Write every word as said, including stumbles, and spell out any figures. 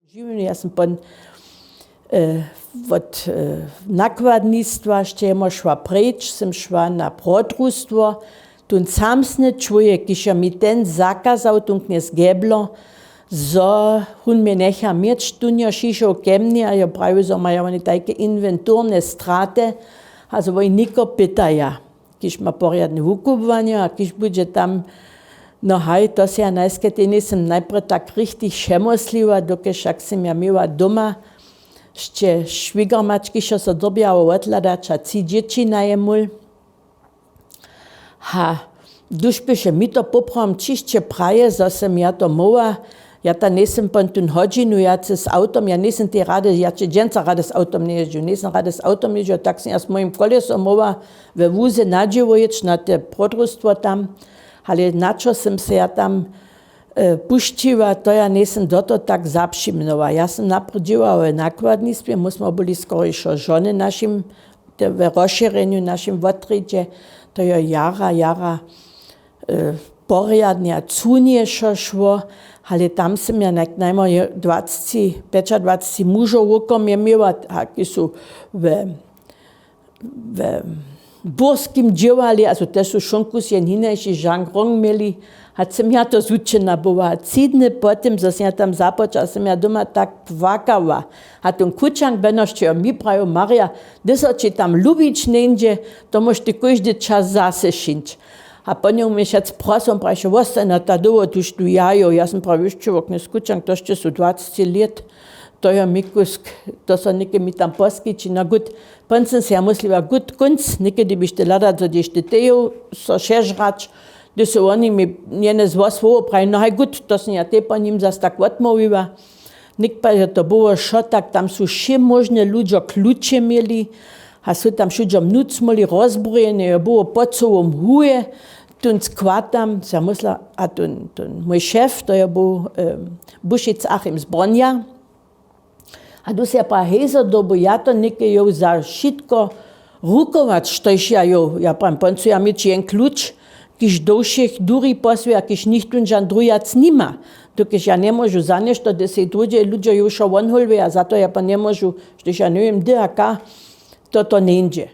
Žiwny ja sym pon wot nakładnistwa sćemo šła preč sym šła na protrustwo. Tón samsny čłowjek kiž jo mi ten zakazał tón knjez geblo, zo hón mje njecha měć tón jo šišoł ke mni a jo prajił zo maja woni tajke inwenturne straty, a zo woni něko pytaja, kiž ma porjadne wukubłanje a kiž budźe tam. No haj to sej ja najskej tej njejsym najprje tak richtig přemysliła dokelž wšak sym ja měła doma sće šwigermački što so dyrbjało wothladać a tři dźěći najemul. Ha, hduž běše mi to poprawom ćišće praje zo sym ja to móhła. Ja tam njejsym pon tón hodźinu wjace z awtom ja njejsym tej rady ja će dźensa rady z awtom njejězdźił njejsym rady z awtom jězdźił tak sym ja z mójim kolesom móhła we wuze na dźěło jěć na te protrustwo tam. Ale na čo sym sej ja tam pušćiła to ja njejsym do to tak zapřimnyła ja sym naprjedy dźěłała w nakładnistwje my smy byli skorišo žony našim w rozšěrjenju našim wotrjedźe. To jo jara jara porjadnje a cunješo šło. Ale tam sym ja najmoj dwacci pjećadwacci mužow wokom je měła a ki su we w burskim dźěłali a su tež su šunkus jen hinaši žang rong měli. Hač sym ja to zutšena była tři dny po tym zo sym ja tam započa sym ja doma tak płakała. A tón kućank benošćejo mi prajił marja, hdy so ći tam lubić njeńdźe, to móš ty kóždy čas zase šińć. A po njemu měšec prosom prajiše wostajna ta dołho tuž tu jajo ja sym prajił ješće woknje skućank to sće su dwacci lět. To jo mi kusk to so něke mi tam poskići no gut. Pon sym sej ja mysliła gut kónc někedy běš ty hladać zo dźeš ty tejow so šežrać. Hdy su woni mi njene zło słowo prajił no haj gut to sym ja tej po nim zas tak wotmołwiła. Něk pak jo to było wšo tak tam su wšě móžne ludźo kluče měli a su tam wšudźo mnuc móhli rozbrojenejo było po cyłom huje. Tón skład tam sym ja mysla a tón mój šef to jo był bušic achim z bronja. A hdy sym ja prajiła hejzo dyrbu ja to něke jow za wšitko rukować štož ja jow ja prajiłam pon su ja měć jen kluč kiž do wšěch duri posłuje a kiž nichtón žan drujac nima. Dokelž ja njemóžu za něšto hdy sej drudźe ludźo jow wšo wonhólwje a za to ja pon njemóžu štož ja njewěm hdy a ka to to njeńdźe.